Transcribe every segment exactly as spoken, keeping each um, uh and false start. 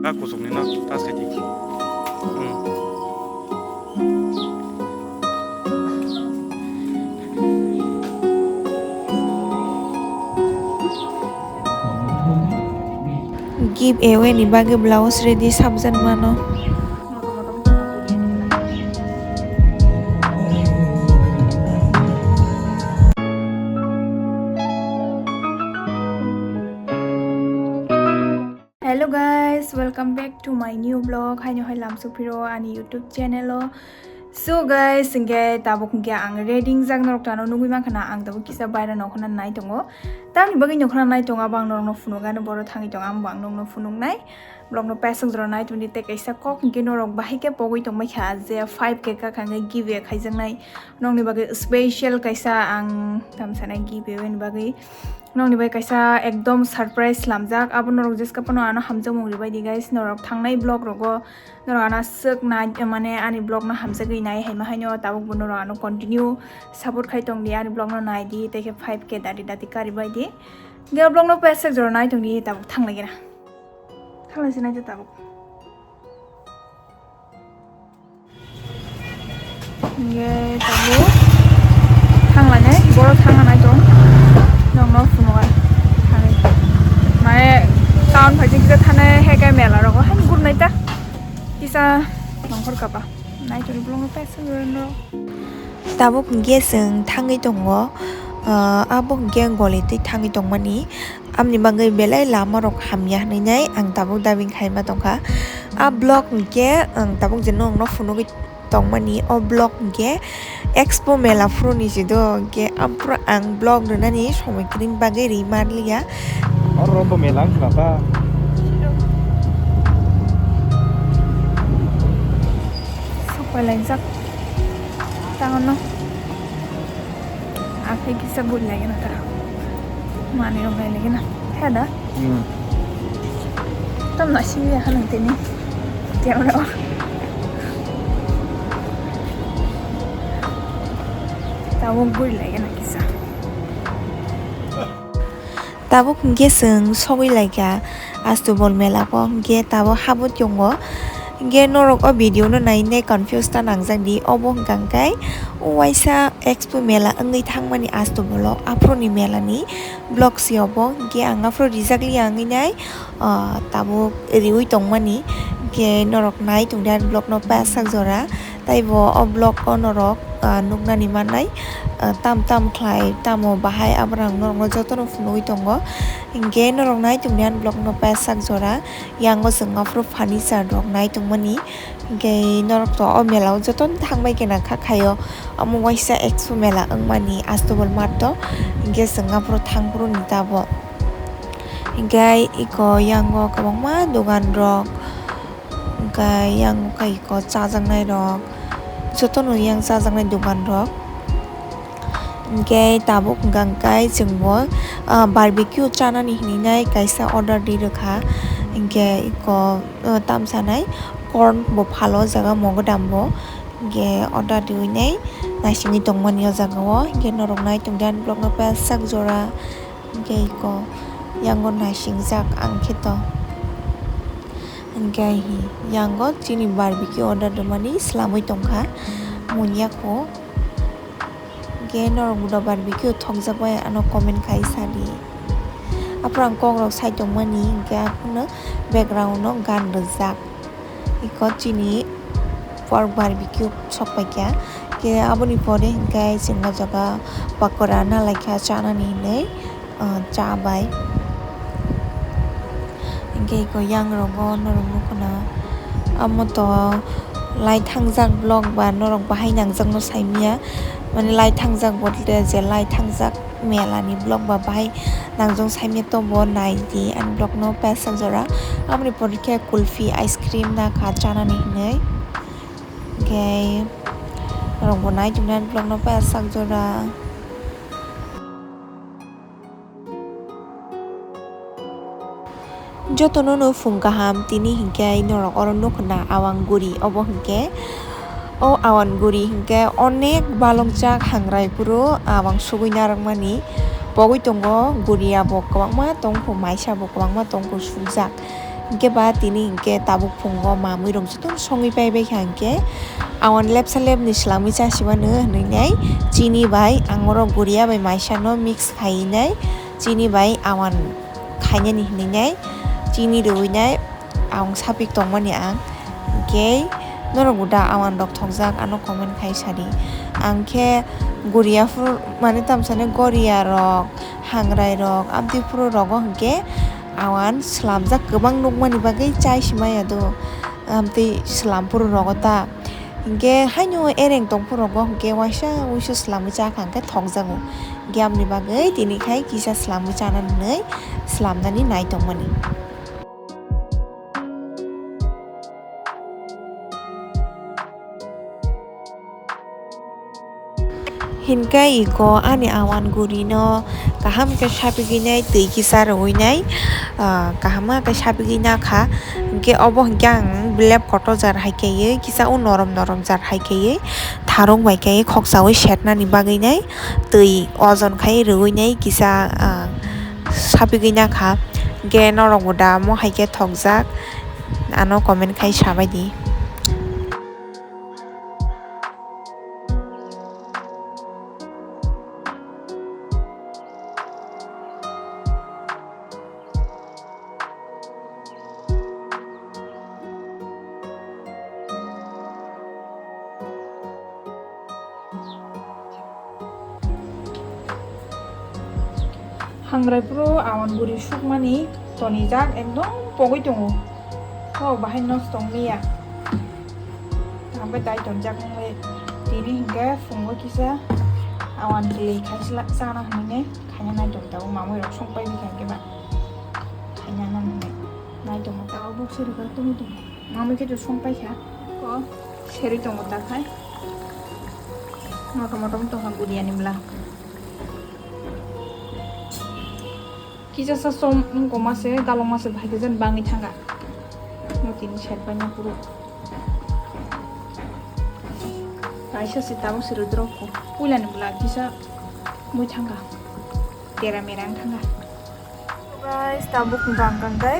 Kusuk ni no tas khaidi. Hmm. Give away ni bagwi blouse ready sabjan mano. Hello guys, welcome back to my new vlog. Haino hai lamsuk phiro ani YouTube channel o. So guys, hingke tabuk hingke ang ready wngjak norok tano nugwi mankha na ang tabuk kisa baira nokhorna nai tongo. Tamni bagwi nokhorna nai tongo abo ang norokno phunukgano boro thangwi tongo ang bo ang norokno phunuknai. Vlog no pesok jora nai tongdi tei kaisa kok hingke norok bahai khe pogwi tongbai kha je five K kakha hingke give away khaijaknai. Nokni bagwi special kaisa ang tamsanai give away ni bagwi. Nokni bai kaisa ekdom surprise lamjak. Abo norok jeska phano ano hamjakmung ribaidi guys. Norok thangnai vlog rogo norok ano swk nai, mane ani vlog no hamjagwi nai haima haino tabuk bo norok ano continue support khai tongdi ani vlog no naidi tei khe five K dati dati karibaidi. Ge vlog no pesek jora nai tongdi tabuk thanglaigena. Thanglaisi nai tabuk. Hingke tabuk thanglanai, boro thangna nai tong. Nokno phunukha thangwi. Mane town phaising kisa thane hekai mela rogo hai gurnai ta. Kisa nongkhor kapa. Nai tong bolong ta sing reno. Tabuk hingke chwng thangwi tongo. Ah, abo hingke goli twi thangwi tongmani. Amni bagwi belai lama rok hamya hinwi nai ang tabuk dubbing khaima tongkha. A vlog hwnkhe ang tabuk je nokno phunugwi tongmani, o vlog hwnkhe Expo mela phuruni se do, hwnkhe aphuru ang vlog rwnani somoi kwrwini bagwi rwi manliya. Oro bo mela wngkha ba? Sok pai laijak. Tangono. Akhai kisa guri lagi na ta. Mani rok nai lagi na. Heda. Hmm. Tam na simi ya hanang tini. Camera. Tamo guri lagi na kisa. Tabuk hwnkhe chwng sogwi laikha Astubol mela o, hwnkhe tabuk habwi tongo. Hwnkhe norok o video no nai nai confuse ta nangjak di, obo hwnkha hwnkhe waisa Expo mela wngwi thangmani Astubol o, aphuru ni mela ni vlog se obo, hwnkhe ang aphuru rijak liya wngwi nai, ah, tabuk riwi tongmani, hwnkhe norok nai tongdi ani vlog no pasak jora. Taibo o vlog o norok, ah, nuknani mannai, ah, tam tam khlai tamo bahai aborok norokno jotono phunugwi tongo. Hinkhe norok nai tongdi ani vlog no pasak jora, yango chwng aphuru furniture rok nai tongmani. Hinkhe norok to o mela o jotono thangbai khe nang kha khaio, omo waisa Expo mela wngmani Astubol mart o. Hinkhe chwng aphuru thangphuru ni tabuk. Hinkhe eko yango kwbangma dogan rok. Hwnkhe yang kha eko chajaknai rok, jotono yang chajaknai dogan rok. Hwnkhe tabuk hwnkha hwnkhe chwngbo, ah, barbecue chanani hinwi nai kaisa order ri rwkha. Hwnkhe eko, ah, tamsa nai corn bo phalo o jaga mogodam bo. Hwnkhe order riwi nai naisingwi tongmani o jaga o. Hwnkhe norok nai tongdi ani vlog no pasak jora. Hwnkhe eko yango naisingjak ang khe to. Hwnkhe hi, yango chini barbecue order rwmani swlamwi tongkha, munya kho. Hwnkhe norok bo barbecue thokjak bai ano comment khai sadi. Aphuru ang kok rok sai tongmani, hwnkhe aphuru background o gan rwjak. Eko chini pork barbecue sok paikha, hwnkhe aboni pore hwnkhe chwng o jaga pakora nalaikha chanani hinwi. Ah, cha bai. Hwnkhe eko yang rogo norok nukho na. Amo to lai thangjak vlog ba norok bahai nangjak no saimanya. Mane lai thangjak bolte je lai thangjak mela ni vlog ba bahai nangjak saimanya to bo nai di ani vlog no pasak jora. Aboni pore khe kulfi ice cream nakha chanani hinwi. Hwnkhe norok bo nai tongdi ani vlog no pasak jora. Jotono no phung kaham, tini hinkhe norok oro nukho na Awang guri, obo hinkhe o Awang guri hinkhe onek balokjak hangrai phuru awang sugwi narwkmani pogwi tongo. Guri abo kwbangma tongkho, maisa bo kwbangma tongkho sukjak, Hingke ba tini hingke tabuk phungo mamui rok joto songwi pai bai kha hingke awan lepsa lepni swlamwi chasi mano hinwi nai chini bai ang oro guria bai maisa no mix khai nai chini bai awan khainani hinwi nai chini rwi nai ang sapik tongmani ang hingke norok bo da awan rok thokjak ano comment khai sadi ang khe guria phuru mane tamsani goria rok hangrai rok abdi phuru rogo hingke awan slamjak kwbang nukmani bagwi chai si maya do, amtwi slam phuru rogo ta. Hingke haino ereng tong phuru rogo hingke waisa wuisu slamwi chakha hingke thokjago. Hingke amni bagwi tini khai kisa slamwi chana hinwi slamnani nai tongmani. Hinkhe iko ani awan gurino kaham khe sapigwi nai, twi kisa rwui nai, ah, kaham khe sapigwi nakha. Hinkhe obo hinkhe ang belep kotor jar hai khaiwi, kisa o norom norom jar hai khaiwi, tharung bai khaiwi khoksaui setnani bagwi nai, twi ojon khai rwui nai kisa, ah, sapigwi nakha. Hinkhe norokbo da omo hai khe thokjak, ano comment khai sabaidi. Hangrai phuru awan guri sukmani tonijak ekdom pogwi tongo. Kok bahai nosto wngya. Ang bai dai tonjak nungwi tini hinkhe phungo kisa awan kwlwi khaisla chana hinwi khaina nai tong tabuk mamui rok song pai bikha hinkhe ba khaina nang hinwi nai tongo tabuk se rwkha tongwi tongo. Mamui khe to song paikha. O, serwi tongo ta khai. Motom motom tongkha guriani bwla. Kisa sa som wngkoma se, galokma se, bahai khe jen bangwi thangkha. Motini side bai no phuru. Kaisa se tabuk se rwdrok kho. Puilani bwla kisa mui thangkha. Tera mera wng thangkha. Guys, tabuk hwnkha hwnkha khe,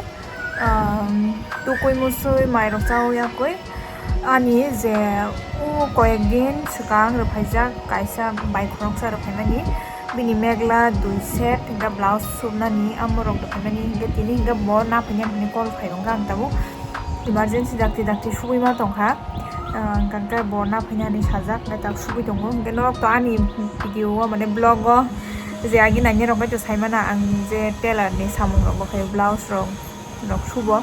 um, tukui musui mairok chaui yakui ani je o koyek din swkang rwphaijak kaisa bai khoroksa rwphaimani, bini megla dui set hinkhe blouse subnani amorok rwphaimani hinkhe tini hinkhe bo naphaina hinwi call phai rwkha ang tabuk emergency dakti dakti sugui ma tongkha. Ah, hwnkha khe bo naphainani sajak, hwnkhe tak sugui tongo. Hwnkhe norok to ani video o, mane vlog o je agi nainai rok bai to sai mano ang je tailor ni samung rok bo khe blouse rok, rok subo,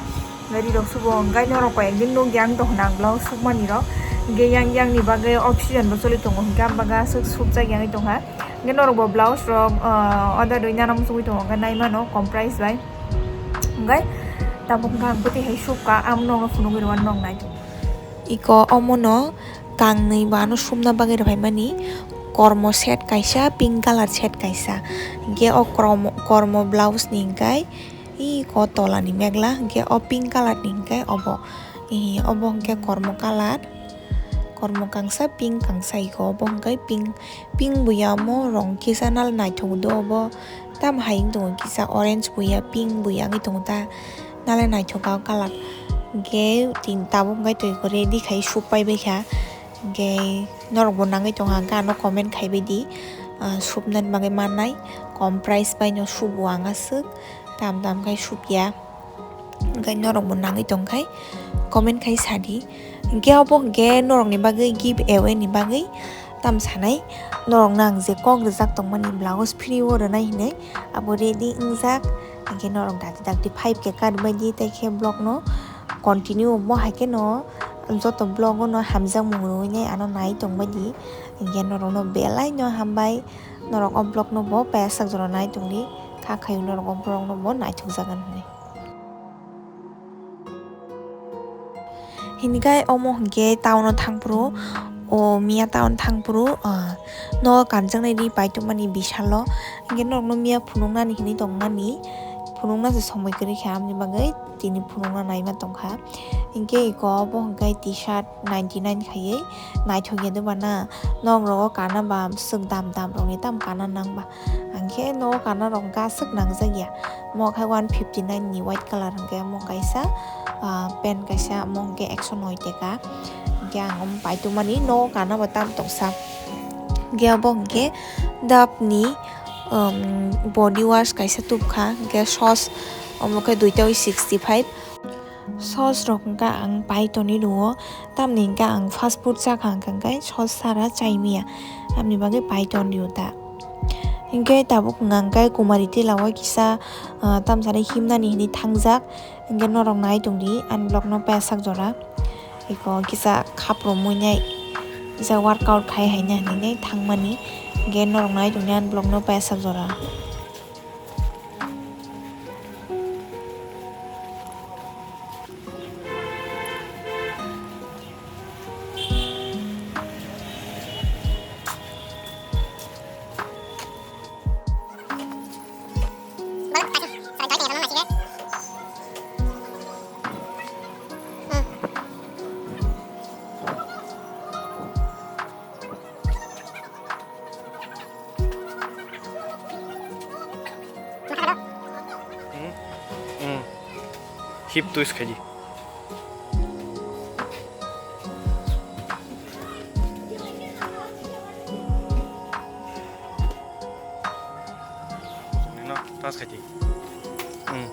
gari rok subo, hwnkhe norok koi ekdin nukya ang to hwnna ang blouse sukmani rok. Hwnkhe yang, yang ni bagwi off season bo choli tongo, hwnkhe ang bagwi aswk sukjak yangwi tongkha. Hwnkhe norok bo blouse rok, ah, order rwi nana muchungwi tongo, hwnkhe nai mano kom price bai. Hwnkhe tabuk hwnkhe ang bwtwi hai sukha, ang nokno phunugwi rwmani nok nai tongo. Iko omono kangnwi bo ano sumna bagwi rwphaimani, kormo set kaisa, pink colour set kaisa, hinkhe o kormo, kormo blouse ni hinkhe iko tola ni megla, hinkhe o pink colour ni hinkhe obo, obo hinkhe kormo colour, kormo kangsa, pink kangsa, iko obo hinkhe pink, pink buya omo rong kisa nal naithok do obo. Tamo hai wng tongo kisa orange buya, pink buya wngwi tongo ta, nale naithok o colour. Hwnkhe tin tabuk wngkha twi khe ready khai suk pai bai kha. Hwnkhe norok bo nangwi tongkha hwnkhe ano comment khai bai di, ah, supnani bagwi mannai, kom price bai no subo ang aswk, tam tam khai supya. Hwnkhe norok bo nangwi tongkhai comment khai sadi. Hwnkhe obo hwnkhe norokni bagwi give away ni bagwi tam sanai. Norokno ang je kok rijak tongmani blouse free o rwnai hinwi abo ready wngjak. Hwnkhe norok dakti dakti five K kat baidi tei khe vlog no continue omo hai kheno joto vlog o no hamjakmung rwui nai ano nai tongbaidi. Hwnkhe norokno belai no hambai, norok o vlog no bo paiyasak jora nai tongdi, kha khaio norok o vlog no bo naithok jagan hinwi. Hinikai omo hwnkhe town o thangphuru, o miya town thangphuru, ah, nogo kanjaknai ri paitokmani bisalo, hwnkhe norokno miya phunuknani hinwi tongmani, phunukna se somoi kwrwi kha, aboni bagwi tini phunukna naima tongkha. Hwnkhe iko obo hwnkhe T-shirt ninety nine khaiwi naithok ya doba na, norok rogo kana ba swk dam dam rokni tamo kana nang ba, ang Khe no kana rok hwnkhe aswk nangjak ya. Mo khai one fifty nine ni white colour hwnkhe mo kaisa, ah, pant kaisa mo hwnkhe ekso noi taka. Hwnkhe ang omo paitwmani no kana bo tam tongsa. Hwnkhe obo hwnkhe Dove ni, um, body wash kaisa tubkha. Hwnkhe sauce omo khe duita wi sixty five. Sauce rok hwnkha ang pai tonwi rwo, tamni hwnkha ang fast food chakha hwnkha hwnkhe sauce sara chai maya, amni bagwi pai ton rwo ta. Hwnkhe tabuk hwnkha hwnkhe Kumari Tila o kisa, ah, tamsani himnani hinwi thangjak, hwnkhe norok nai tongdi ani vlog no pasak jora. Eko kisa khap romwi nai kisa workout khai hai na hinwi nai thangmani, hwnkhe norok nai tongdi ani vlog no pasak jora. Hmm? Hmm. Hip twist khaidi. Nino, tas khaidi. Hmm.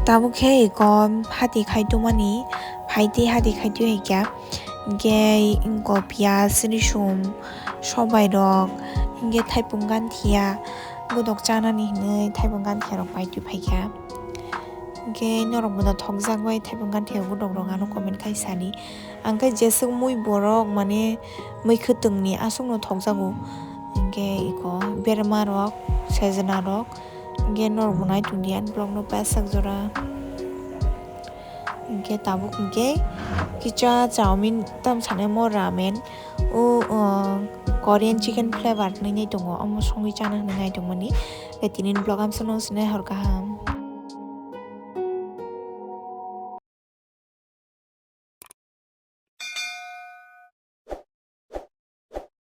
Tabuk khe eko hati khai tongmani, phaitwi hati khai twi hai kha. Hwnkhe eko piyaj, risum, sobai rok, hwnkhe thaipung ganthia, godok chanani hinwi thaipung ganthia rok pai twi phai kha. Hwnkhe norok bo thokjak bai thaipung ganthia godok rok ano comment khai sadi. Ang khe jeswk mui borok mane mui khwtwng ni aswk no thokjago. Hwnkhe eko berma rok, sejna rok, hwnkhe norok bo nai tongdi ani vlog no pasak jora. Hwnkhe tabuk hwnkhe kicha chowmin tam sanai mo ramen o, o, Korean chicken flavor hinwi tongo, omo songwi chana hinwi nai tongmani. Hwnkhe tini ni vlog amsano sinai hor kaham.